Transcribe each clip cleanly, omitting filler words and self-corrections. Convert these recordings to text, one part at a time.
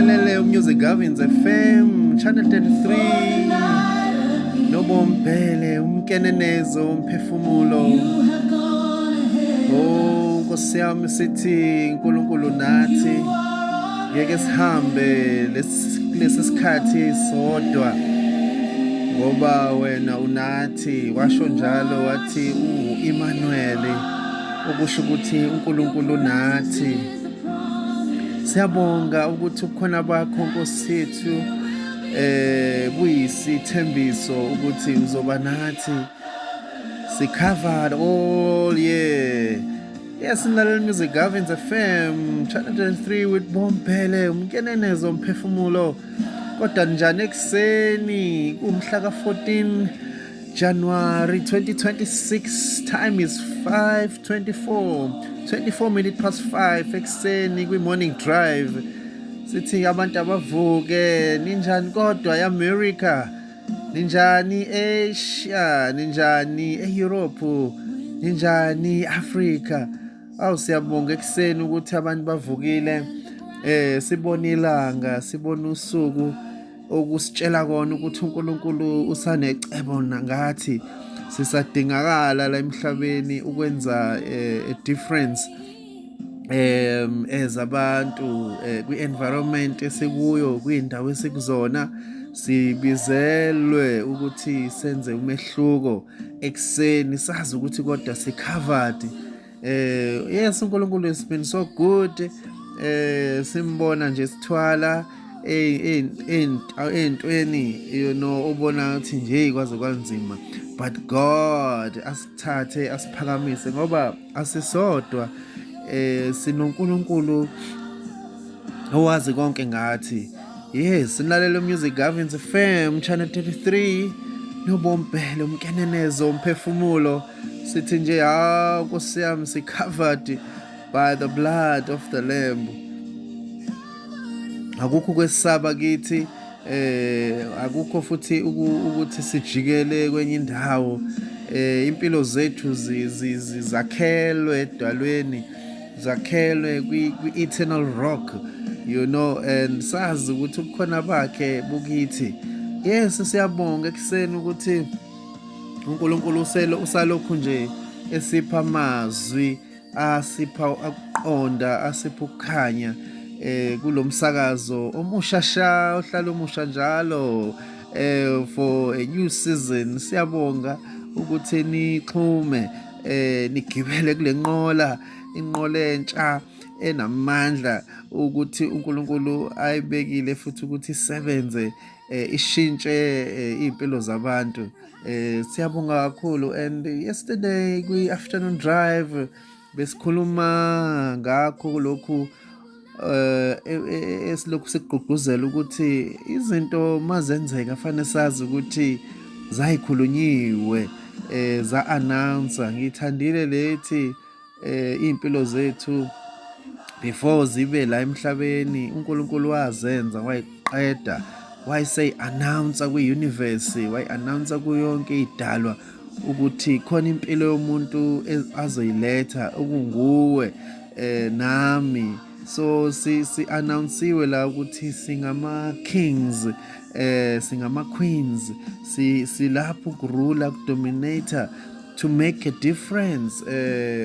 Nilalele Music Gavins FM Channel 33 noBombele umkenenezo umphefumulo. Oh Nkosi yami, sithi uNkulunkulu nathi, ngeke sihambe lesi sikhathi sodwa ngoba wena unathi. Washo njalo wathi u-Emmanuel, okusho ukuthi uNkulunkulu nathi. Siyabonga ukuthi ubukhona bakho, Nkosi yethu, buyisithembiso ukuthi uzoba nathi. Si covered all year. Yes, nilalela Music Gavins FM Channel 23 with Bombele umkenenezo umphefumulo. Kodwa njani ekuseni kumhla ka-14 January 2026? Time is 5:24, 24 minutes past 5 ekuseni kwi-morning drive. Sithi abantu abavuke. Ninjani kodwa e-America? Ninjani e-Asia? Ninjani e-Europe? Ninjani e-Africa? Awu, siyabonga ekuseni ukuthi abantu bavukile, sibona ilanga, sibona usuku okusitshela kona ukuthi uNkulunkulu usanecebo ngathi, sisadingakala la emhlabeni ukwenza a difference as abantu kwi-environment esikuyo, kwindawo esikuzona. Sibizelwe ukuthi senze umehluko ekuseni, sazi ukuthi kodwa si-covered. Yes, uNkulunkulu has been so good. Simbona nje sithwala ey'ntweni ubona ukuthi nje kwaze kwanzima, but God asithathe asiphakamise ngoba asisodwa, sinoNkulunkulu owazi konke ngathi. Yes, nilalela Music Gavins FM Channel 33 noBombele umkenenezo umphefumulo. Sithi nje, ha Nkosi yami, si covered by the blood of the Lamb. Akukho kwesaba kithi, akukho futhi ukuthi sijikele kwenye indawo. Impilo zethu zakhelwe edwalweni, zakhelwe kwi-eternal rock and sazi ukuthi ubukhona bakhe bukithi. Yes, siyabonga ekuseni ukuthi uNkulunkulu uselo usalokhu nje esipha amazwi, asipha akuqonda, asipha ukukhanya kulomsakazo omusha sha, ohlala umusha njalo for a new season. Siyabonga ukuthi nixhume, nigibele kule nqola, inqola entsha enamandla ukuthi uNkulunkulu ayibekile futhi ukuthi isebenze, ishintshe impilo zabantu. Siyabonga kakhulu. And yesterday kwi afternoon drive besikhuluma ngakho lokhu esilokhu sikugqugquzela ukuthi izinto mazenzeka fanele sazi ukuthi zayikhulunyiwe, za announce. Ngithandile lethi impilo zethu before zibe la emhlabeni, uNkulunkulu wazenza wayiqeda, wayese announce kwi-universe, wayi-announce kuyonke idalwa ukuthi khona impilo yomuntu azoyiletha okunguwe nami. So si announcewe la ukuthi singama kings, singama queens, si silapho ukurula, kudominate, to make a difference.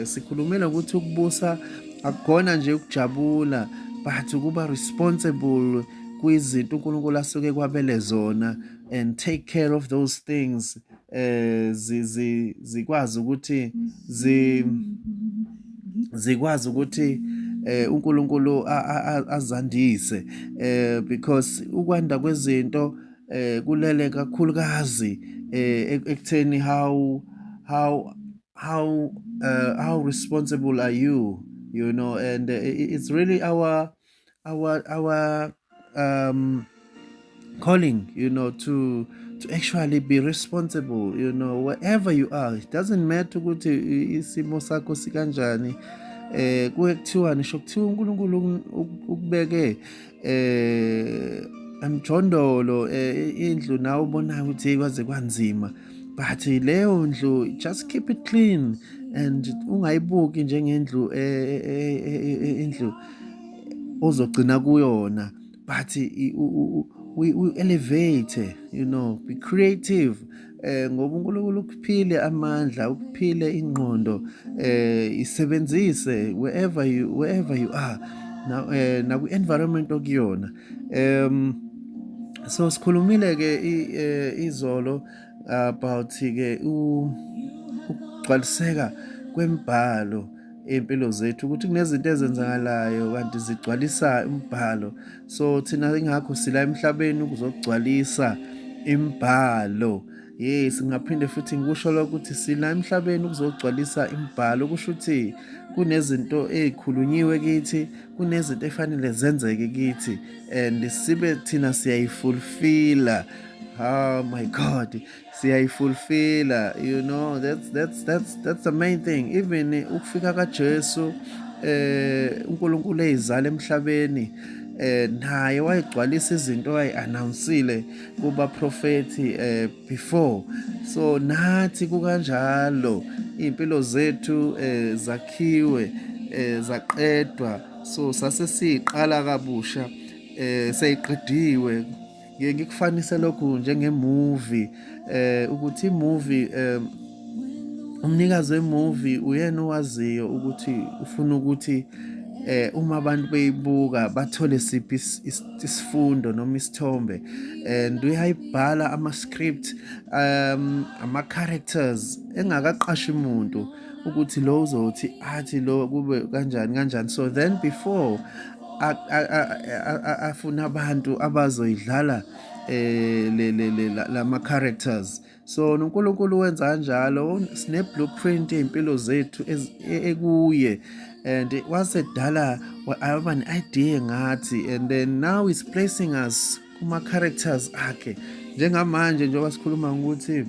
Sikhulumela ukuthi ukubusa akukhona nje ukujabula, but ukuba responsible kwizinto uNkulunkulu asuke kwabele zona and take care of those things, zikwazi ukuthi uNkulunkulu azandise, because ukwanda kwezinto kulele kakhulukazi ekutheni how responsible are you you know and it's really our calling to actually be responsible wherever you are. It doesn't matter ukuthi isimo sakho sikanjani, kuye kuthiwa nisho kuthiwa uNkulunkulu ukubeke emjondolo, indlu nawe ubonayo ukuthi kwaze kwanzima, but leyo ndlu, just keep it clean and ungayibuki njengendlu, indlu ozogcina kuyona. But we elevate, be creative, ngoba uNkulunkulu ukuphile amandla, ukuphile ingqondo, isebenzise wherever you are na, naku environment okuyona. So sikhulumile ke izolo about ke ukugcwaliseka kwembhalo empilo zethu, ukuthi kunezinto ezenzakalayo kanti zigcwalisa umbhalo. So thina ingakho sila emhlabeni ukuzogcwalisa imbhalo. Yes, ngingaphinde futhi ngikusho lokho ukuthi sila emhlabeni ukuzogcwalisa imbhalo. Kusho ukuthi kunezinto ezikhulunyiwe kithi, kunezinto efanele zenzeke kithi, and sibe thina siyayifulfilla. Oh my God, siyayifulfilla. That's the main thing. Even ukufika kaJesu, uNkulunkulu ezala emhlabeni, naye wayegcwalisa izinto wayi-announcile kubaprofethi before. So nathi kukanjalo, iy'mpilo zethu zakhiwe, zaqedwa, so sase siqala kabusha, seyiqediwe. Ngike ngikufanise lokhu njengemovie, ukuthi imovie, umnikazi wemovie uyena owaziyo ukuthi ufuna ukuthi uma abantu beyibuka bathole siphi isifundo noma isithombe, and uyayibhala ama script, ama characters, engakaqashi umuntu ukuthi lo uzothi athi lo kube kanjani kanjani. So then before afuna abantu abazoyidlala le le le lama characters. So noNkulunkulu wenza kanjalo, sine blueprint yezimpilo zethu ekuye, and wasedala aba ne-idea ngathi, and then now he's placing us kuma characters akhe. Njengamanje njengoba sikhuluma ukuthi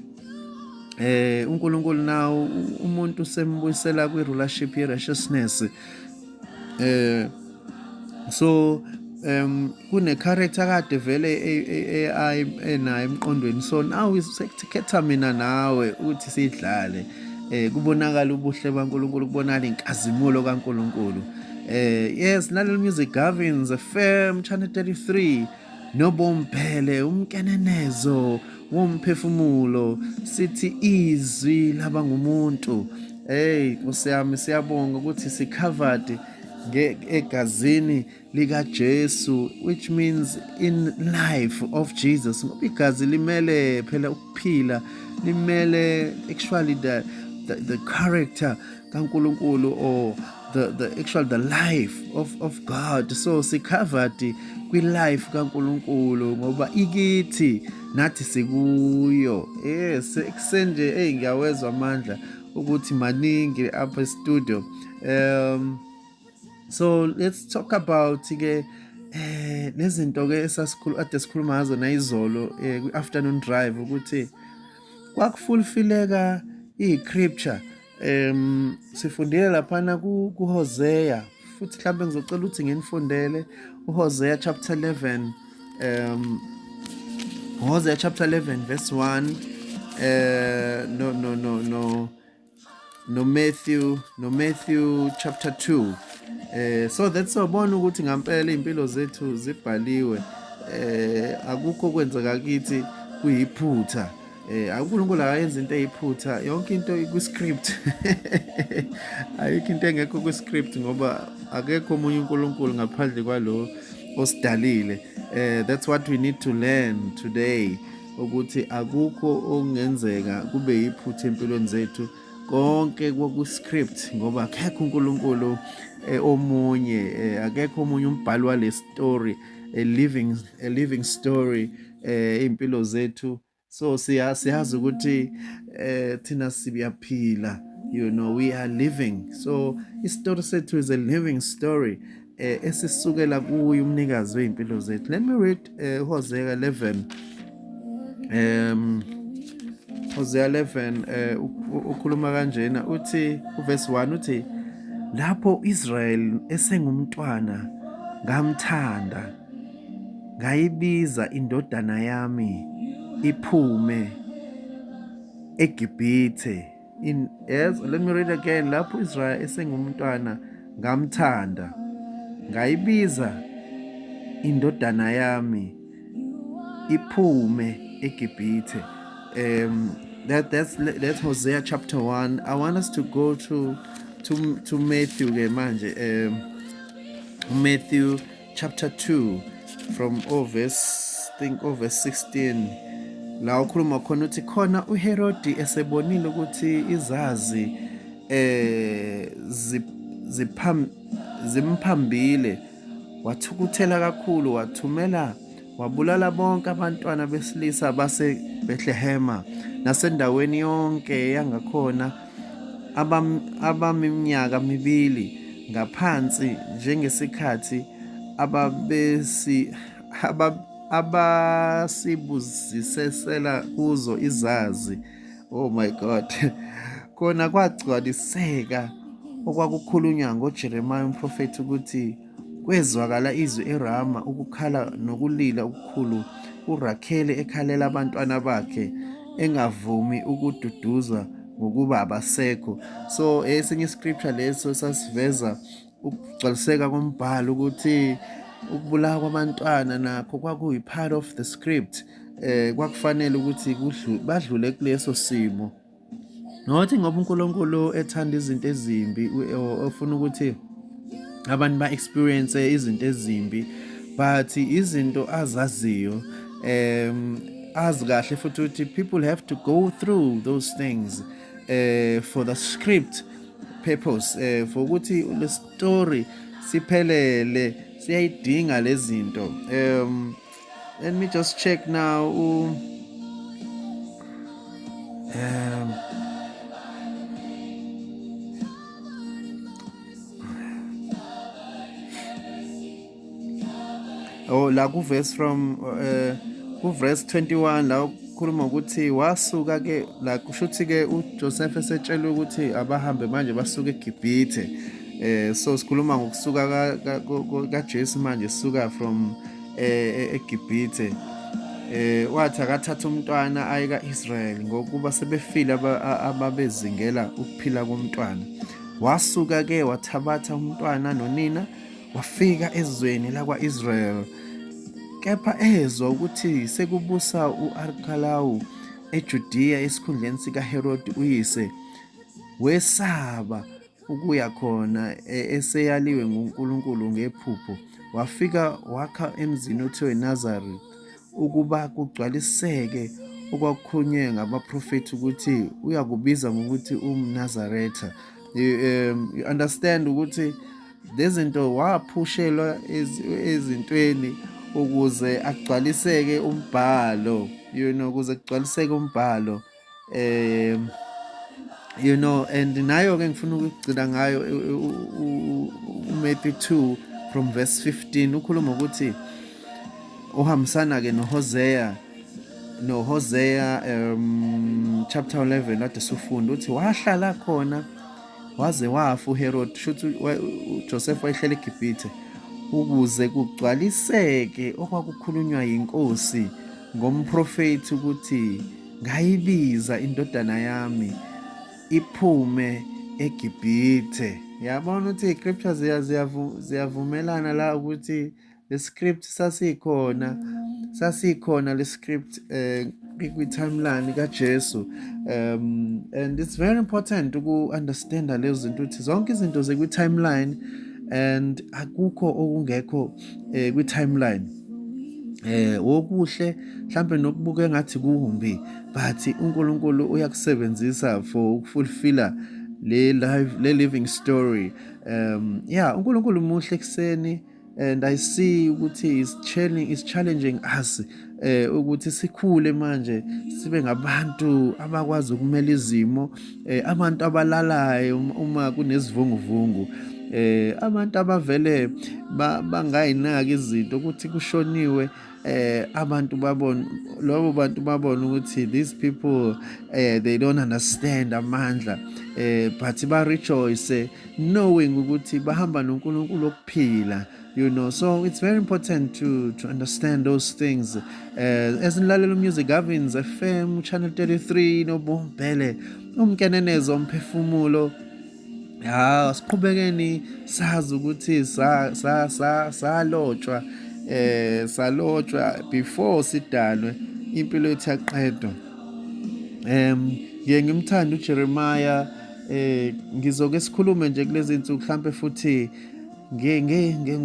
uNkulunkulu now umuntu sembuyisela kwi rulership ye righteousness, so kune character kade vele AI enayo emqondweni. So now isekhetha mina nawe ukuthi sidlale, kubonakala ubuhle baNkulunkulu, kubonakala inkazimulo kaNkulunkulu. Yes, naleli Music Gavins FM Channel 33 noBomphele umkenenezo womphefumulo, sithi izwi laba ngumuntu. Hey Nkosi yami, siyabonga ukuthi si covered egazini likaJesu, which means in life of Jesus, ngoba igazi limele phela ukuphila, limele actually the character kaNkulunkulu or the actual the life of God. So si covered kwi life kaNkulunkulu ngoba ikithi, nathi sikuyo. Yes, ekuseni hey, ngiyawezwa amandla ukuthi maningi apha e-studio. So let's talk about ke nezinto ke esasikhulu ade sikhuluma ngazo nayizolo kwi afternoon drive, ukuthi kwakufulfileka i-scripture. Sifundile laphana kuHosea, futhi mhlawumbe ngizocela ukuthi nginifundele uHosea chapter 11, Hosea chapter 11 verse 1, no no no no no Matthew chapter 2, so that sobona ukuthi ngempela impilo zethu zibhaliwe, akukho kwenzeka kithi kuyiphutha. uNkulunkulu akayenza into eyiphutha, yonke into ikwi-script, ayikho into engekho kwi-script, ngoba akekho omunye uNkulunkulu ngaphandle kwalo osidalile. That's what we need to learn today, ukuthi akukho okungenzeka kube yiphutha empilweni zethu, konke ku-script, ngoba akekho uNkulunkulu omunye, akekho omunye umbhali wale story, a living story, impilo zethu. So siyazi ukuthi thina siyaphila, we are living. So istory sethu is a living story esisukela kuye umnikazi weimpilo zethu. Let me read Hosea 11, Hosea 11. Ukhuluma kanjena, uthi uverse 1, uthi, "Lapho Israel esengumntwana ngamthanda, ngayibiza indodana yami iphume eGibhithe." In yes, let me read again. "Lapho Israel esengumntwana ngamthanda, ngayibiza indodana yami iphume eGibhithe. That's Hosea chapter 1. I want us to go to Matthew ke manje. Matthew chapter 2 from verse, think verse 16, la ukhuluma khona uthi khona uHerodi esebonile ukuthi izazi zipham zimphambile, wathukuthela kakhulu, wathumela wabulala bonke abantwana besilisa baseBethlehema nasendaweni yonke yangakhona abaminyaka mibili ngaphansi, njengesikhathi ababesi abasibuzisesela kuzo izazi. Oh my God, kona kwagcwaliseka okwakukhulunywa ngoJeremiya umprofethi ukuthi kwezwakala izwi eRama, ukukhala nokulila okukhulu, uRakheli ekhalela abantwana bakhe, engavumi ukududuzwa ngokuba abasekho. So esinye scripture leso sasiveza ukugcwaliseka kombhalo ukuthi ukubulawa kwabantwana nakho kwakuyi part of the script. Kwakufanele ukuthi badlule kuleso simo, nothi ngoba uNkulunkulu ethanda izinto ezimbi, ofuna ukuthi abantu ba-experience izinto ezimbi, but izinto azaziyo, azi kahle futhi ukuthi people have to go through those things for the script purpose, for ukuthi le story siphelele, siyayidinga lezi zinto. Let me just check now. Oh, la ku verse from ku verse 21 la ukhuluma ukuthi wasuka ke la, kusho ukuthi ke uJoseph esetshelwe ukuthi abahambe manje basuke eGibhithe. So sikhuluma ngokusuka kaJesu manje, suka from eGibhithe. Wathi akathatha umntwana aye kaIsrael ngokuba sebefile ababezingela ukuphila komntwana. Wasuka ke wathabatha umntwana nonina, wafika ezweni lakwa-Israel. Kepha ezwa ukuthi sekubusa u-Arkalawu eJudiya esikhundleni sikaHerodi uyise, wesaba ukuya khona, eseyaliwe nguNkulunkulu ngephupho. Wafika wakha emzini othiwa iNazareth, ukuba kugcwaliseke okwakukhulunywe ngabaprofethi ukuthi uyakubiza ngokuthi umNazaretha. You understand ukuthi lezinto waphushelwa ezintweni ukuze agcwaliseke umbhalo, ukuze kugcwaliseke umbhalo. And nayo ke ngifuna ukugcina ngayo uMatthew 2 from verse 15, ukhuluma ukuthi uhambisana ke noHosea chapter 11 kade sufunda, uthi wahlala khona waze wafa uHerod. Shuthi uJoseph wayehlele eGibhithe ukuze kugcwaliseke okwakukhulunywa yinkosi ngomprofethi ukuthi ngayibiza indodana yami iphume eGibhithe. Yabona ukuthi i-scriptures ziyavumelana la ukuthi le script sasikhona le script kwi-timeline kaJesu. And it's very important uku-understanda lezo zinto ukuthi zonke izinto zikwi-timeline and akukho okungekho kwi-timeline, wokuhle mhlambe nokubuka engathi kumbi, but uNkulunkulu uyakusebenzisa for ukufulfilla le live le living story. Yeah, uNkulunkulu muhle ekseni and I see ukuthi is challenging us ukuthi sikhule manje, sibe ngabantu abakwazi ukumela izimo, abantu abalalayo uma kunezivunguvungu, abantu abavele bangayinaki izinto ukuthi kushoniwe, abantu babona, lobo bantu babona ukuthi these people, they don't understand amandla, but ba rejoice knowing ukuthi bahamba noNkulunkulu okuphila. So it's very important to understand those things. Esinilalela Music Gavins FM channel 33 noBombele umkenenezo umphefumulo. Ya, siqhubekeni sazi ukuthi sa sa sa salotshwa Salotshwa before sidalwe, impilo yethu yaqedwa. Ngiye ngimthanda uJeremiah. Ngizoke sikhulume nje kulezi insuku mhlambe futhi nge nge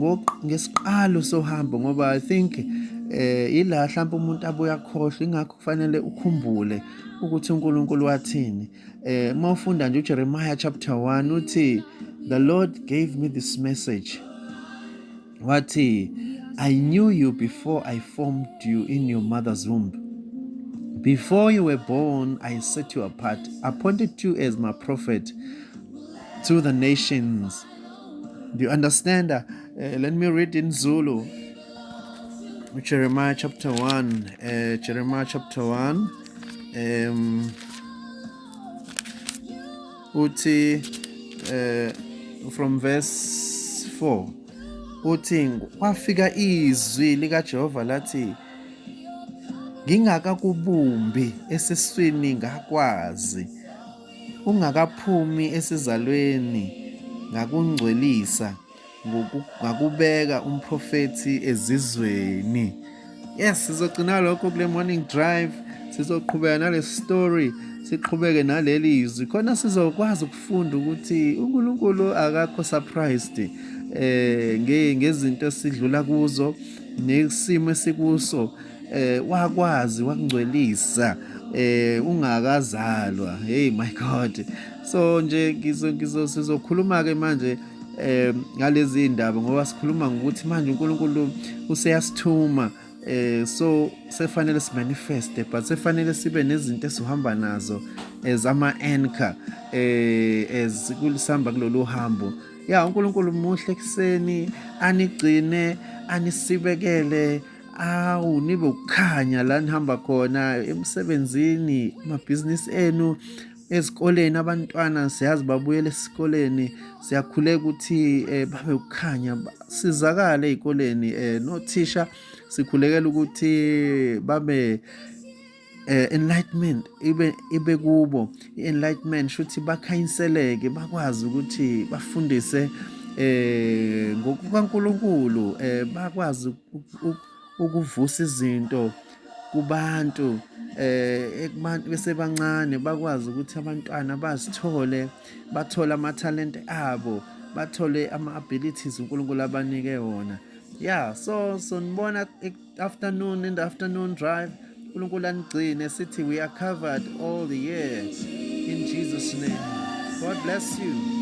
ngesiqalo sohambo, ngoba I think ila mhlawumbe umuntu abuya khohlwa, ingakho kufanele ukhumbule ukuthi uNkulunkulu wathini. Uma ufunda nje uJeremiah chapter 1, uthi, "The Lord gave me this message," wathi, "I knew you before I formed you in your mother's womb. Before you were born, I set you apart, appointed you as my prophet to the nations." Do you understand? Let me read in Zulu. Jeremiah chapter 1. Jeremiah chapter 1. Uthi from verse 4, uthi, "Kwafika izwi likaJehova lathi, ngingakakubumbi esiswini ngakwazi, ungakaphumi esizalweni ngakungcwelisa, ngakubeka umprofethi ezizweni." Yes, sizogcina lokho kule morning drive. Sizoqhubeka nale story, siqhubeke naleli zwi khona sizokwazi ukufunda ukuthi uNkulunkulu akakho surprised ngezinto esidlula kuzo nesimo esikuso. Wakwazi, wakungcwelisa ungakazalwa. Hey my God, so nje ngizo ngizo sizokhuluma ke manje ngalezi indaba, ngoba sikhuluma ngokuthi manje uNkulunkulu useyasithuma, so sefanele simanifeste, but sefanele sibe nezinto esihamba nazo as ama anchor as kulisihamba kulolu hambo. Ya, uNkulunkulu muhle ekuseni, anigcine, anisibekele, awu, nibe ukukhanya la nihamba khona, emsebenzini, amabhizinisi enu, ezikoleni. Abantwana siyazi babuyele esikoleni, siyakhuleka ukuthi babe ukukhanya, sizakale ezikoleni. Nothisha sikhulekela ukuthi babe enlightenment, ibe kubo i-enlightenment, shuthi bakhanyiseleke, bakwazi ukuthi bafundise ngokukaNkulunkulu, bakwazi ukuvusa izinto kubantu, ekubantu besebancane, bakwazi ukuthi abantwana bazithole, bathole amathalente abo, bathole ama-abilities uNkulunkulu abanike wona. Yeah, so sonibona afternoon, in the afternoon drive. uNkulunkulu anigcine. Sithi we are covered all the year in Jesus' name. God bless you.